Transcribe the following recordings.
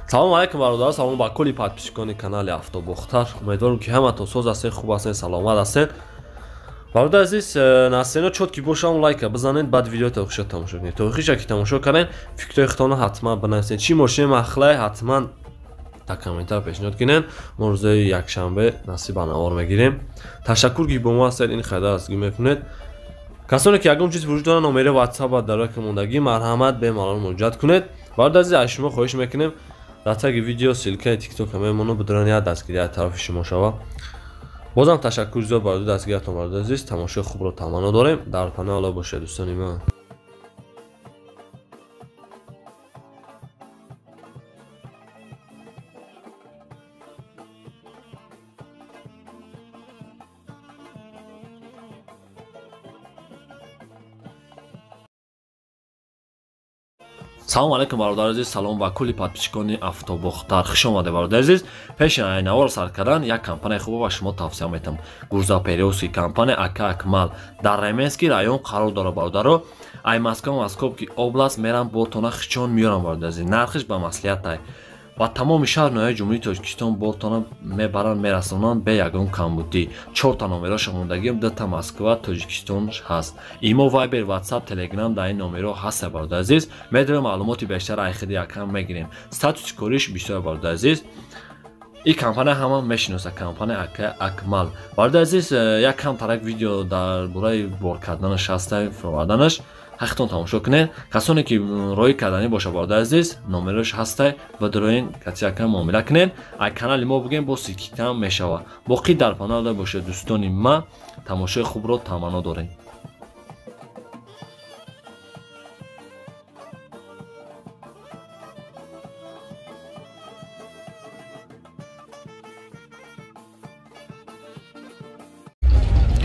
Салом алейкум бародарон, салом ба кулли подписчикони канали Автобохтар. Умедворам ки ҳаматон соз ҳастед, хуб ҳастед, саломат ҳастед. Бародари азиз, насино чот ки бошам лайка бизанед, баъд видео то охиша тамошо кунед. То охиша ки тамошо кардед, фикрҳои худтонро ҳатман бинависед. Чӣ мошине махлай ҳатман дар комментар пешниҳод кунед. Мо рӯзои якшанбе насиб ба навор мегирем. Ташаккур ки бо мо ҳастед, ин қадар дастгирӣ мекунед. Касоне ки ягон чиз вуҷуд доранд, номери WhatsApp ва дар раки мондагӣ марҳамат бемалол муроҷиат кунед. Бародари азиз, аз шумо хоҳиш мекунем дар таги видео ссылкаи TikTok мемонад, бидуран як дастгирӣ аз тарафи шумо шавад. Бозам ташаккур зиёд барои дастгириятон бародари азиз. Тамошои хубро таманно дорем. Дар паноҳи Аллоҳ бошед дӯстони ман. Салом алейкум бародари азиз, салом ба кулли подписчикони Автобохтар. Хуш омадед бародари азиз. Пеши навор сар кардан як компанияи хуб ба шумо тавсия метам. Грузоперевозки компания Ака Акмал дар Ременский район қарор дорад бародаро. Ай Москва, Московский область мерам бортона хичон меёрам бародари азиз. Нархиш ба маслиҳат ва тамоми шаҳр ноҳияи Ҷумҳурии Тоҷикистон бортона мебаранд, мерасонанд бе ягон камбудӣ. Чорта номероша мондагиам, дута Москва, Тоҷикистон ҳаст. Имо, Вайбер, Ватсап, Телеграм дар ин номеро ҳаст бародари азиз. Медонем маълумоти бештар айхиди якам мегирем. Статуси кориш бисёр бародари азиз. Ин компания ҳама мешиноса, компания Ака Акмал. Бародари азиз, як кам тарак видео дар бораи бор карданаш ҳаста, фуроварданаш. Ҳақтон тамошо кунед. Касоне ки роҳӣ карданӣ боша бародари азиз, номерош ҳастай ва дуроин кати якам муомила кунед. Ай канали мо бигем бо скидка мешавад. Боқӣ дар паноҳ бошед дӯстони ман. Тамошои хубро таманно дорем.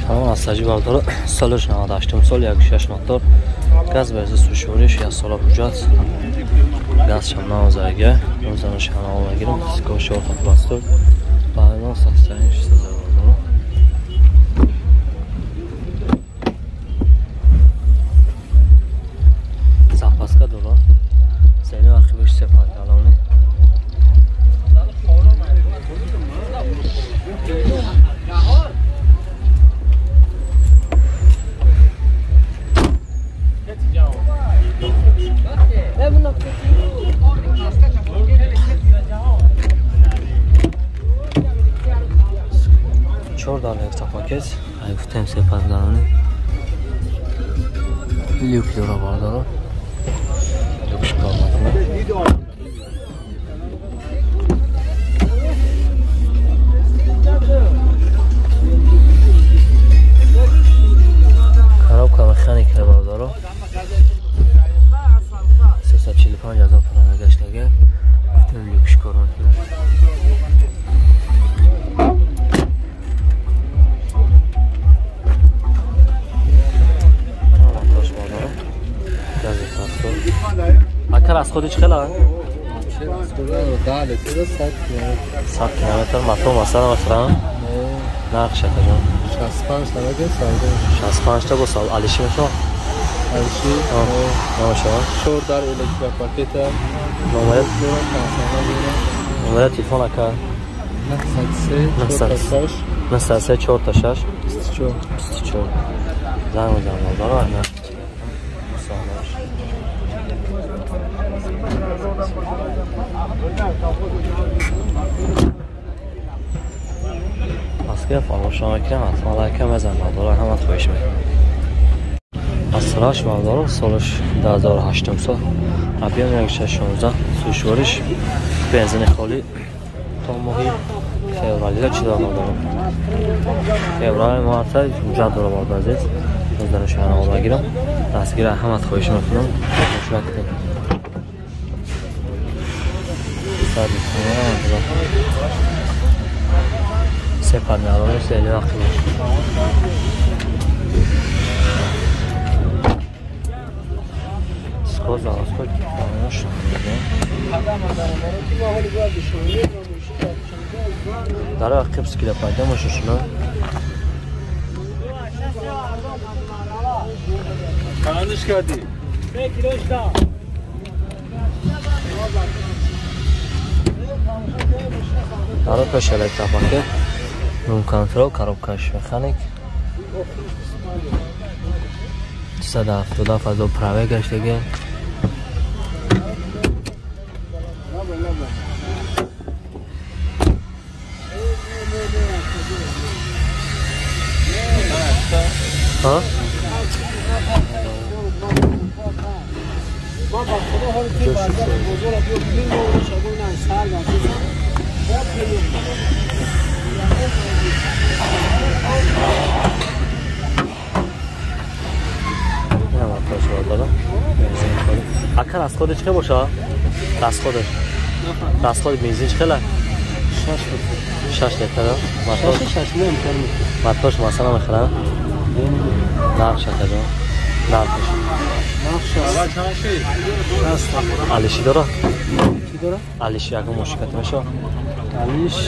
Салом аз таҷи бародаро, солаш 98 сол, 16 мотор, газ берзи сушориш, як сола ҳуҷҷат, газ шам навзайга, розанаш ҳанаво мегирам, дискош чорта пластор, баъдан состояние шиста бародаро. Запаска дора, зени архивиш се панталони. Чор дона электропакет, ай гуфтем се панталони. Люк дора бародаро. Люкш кор мекунад. Коробка механика бародаро. 345 ҳазор пурра гаштага. Гуфтем люкш кор мекунад. Ака расходи чӣ хела? 100 километр мотор масалан мехӯрам? Нархш акаҷон? 65 та бо сал алиши мешавад? Алиши? Намешавад? 4 дар электропакета. Номери телефон ака? 903 903 46 24 24. Занг мезанам бародаро, нарх Москва фаромӯш мекунам, ҳатман лайка мезанам бародаро, ҳамат хоҳиш мекунам. Асраш бародаро, солаш 2008 сол, объем 1.16, сӯшвориш бензини холӣ то моҳи февралира чӣ дорам бародаро. Феврали марта ҳуҷҷат дорам бародари азиз. Роздаро шаҳрнаво мегирам. Дастгира ҳамат хоҳиш мекунам. Тамошо кунед. Се панелони сели вақти Скоро заводской фаромӯш дар ақиб скида пайдо мошашуна. چندش کردی؟ 3 کیلوش. Коробкаш электропакет, рум контрол, коробкаш механик. 277 ҳазор праве гаштаги. ها؟ Ака расходиш чӣ боша? Расходиш. Расход бензин чӣ хела? 6 литр. Мотор 6 нем кар. Мотор масалан мехарам. Нарх чақадр? Нархш. Нархш алиши дора? Чӣ дора? Алиши ягон мошикат меша? Алиш.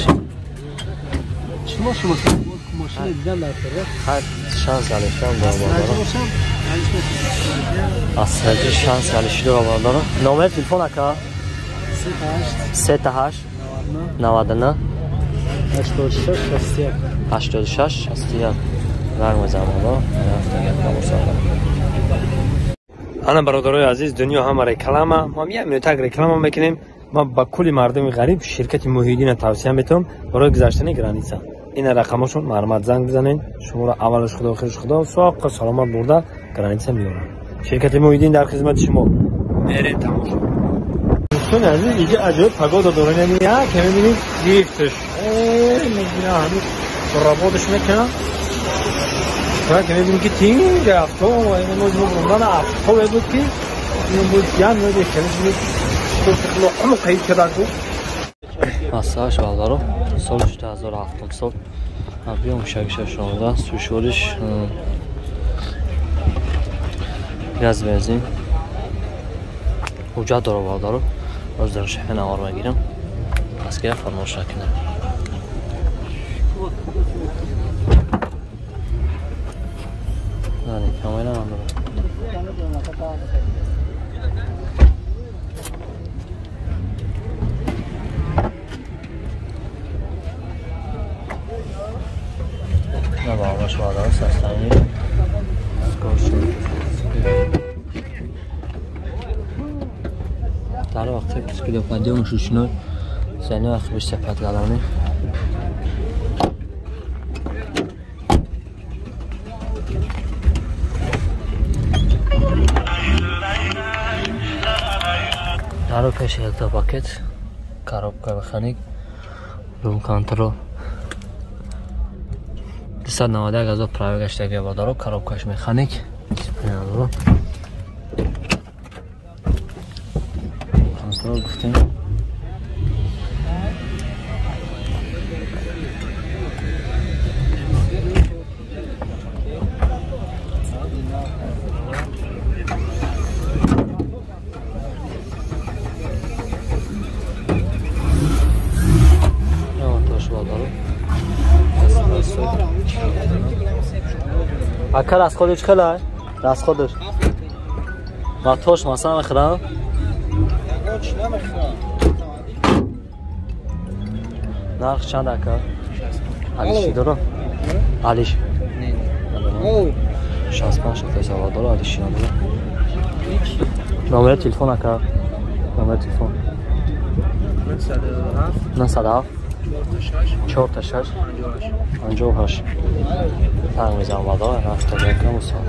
Чӣ мошин мошин дидан дар кор? Ҳар шанс алишам дора. Асраҷи шанс алиши дора дора. Номер телефон ака? 38 99 86 61 86 61. Занг мезанам. Ана бародарои азиз, дунё ҳама реклама. Мо як минутак реклама мекунем. Ма ба кулли мардуми ғариб ширкати Муҳиддина тавсия метавам барои гузаштани граница. Ина рақамошон марҳамат занг бизанед. Шуморо аввалаш худо, охираш худо соқ саломат бурда граница меорам. Ширкати Муҳиддин дар хизмати шумо. Мерем тамошо. Дӯстони азиз, инҷа аҷоиб погода дорем. Яъне як каме мебинем гирифташ. Мегира ҳанӯз работаш мекунам. Так, мебинем ки тинг авто, ин мо бурдан авто буд ки ин буд ян мебинем ки что қайд карда буд. Масалаш бародаро, соли 2007 сол объем 616, сушориш газ бензин. Ҳуҷҷат дора бародаро, боз дар шаҳр навор мегирам. Пас ки фармош накунам. Дани камера надорам. На бабаш бародаро састани. Дар вақти пискидопадиём шушиной зани вақт бисепат галани. Даро пеш электропакет, коробка механик, рум контрол. 291 ҳазор праве гаштаги бародаро, коробкаш механик. Контрол гуфтем. Ака расходиш хела? Расходиш. Мотош масалан мехарам? Нарх чанд ака? Алиши дора? Алиш. 65 ҳазор дора, алиши надора. Номери телефон ака? Номери телефон. 907 46 58. Занг мезанам бародаро, рафта мекунам усол.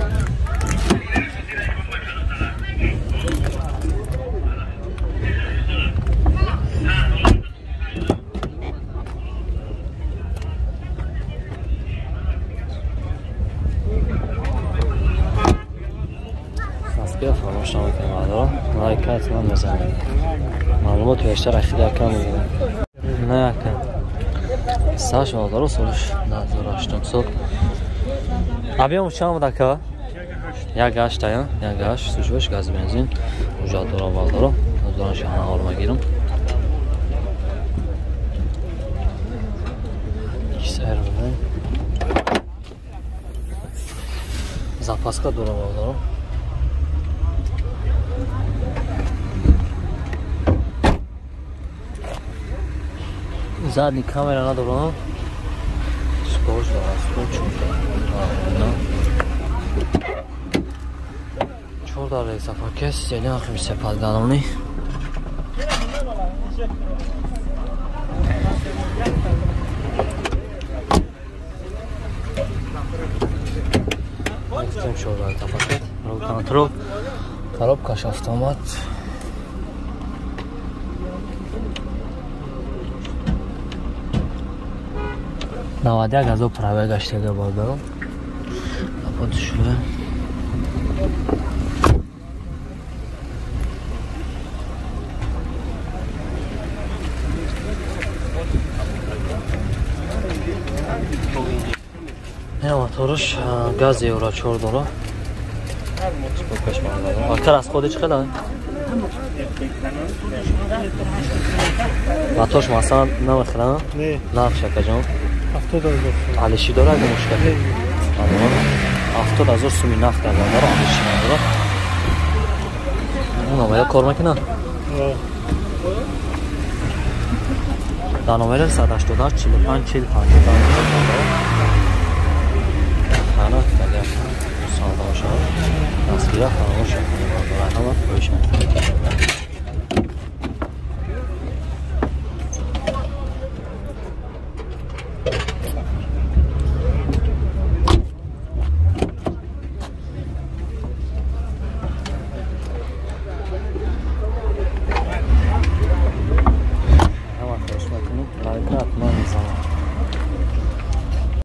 Аския фаромӯш намекунем бародаро, лайкат ман мезанем. Маълумоти бештар ахири ака мегирем. Не ака. Саш бародаро, солиш 2008 сол. Объем чанд буд ака? 1.8 я, 1.8 сушваш газ бензин. Ҳуҷҷат дора бародаро, ҳозиран шаҳна мегирам. XR запаска дора бародаро. Задний камера надорам. Спорт дорад, спорт чорда. Чорда рейса пакет, сиденья ахим сепадгалони. Гуфтем чорда рейса пакет, рол контрол, коробкаш автомат. 91 ҳазор праве гаштага бародарон. Капот шуда. Ина моторш газ Евро 4 дора. Акар аз худи чӣ хела? Моторш масалан намехӯрам? Не. Нарх шакаҷон? 70 000. Алиши дорад мушкил? 70 000 суми нақд дорад, алиши надорад. Он номера кор мекунад? Дар номери 188 45 40 55 хана агар савдо шавад, дастгирӣ фаромӯш накунед, ҳама хоҳиш мекунам.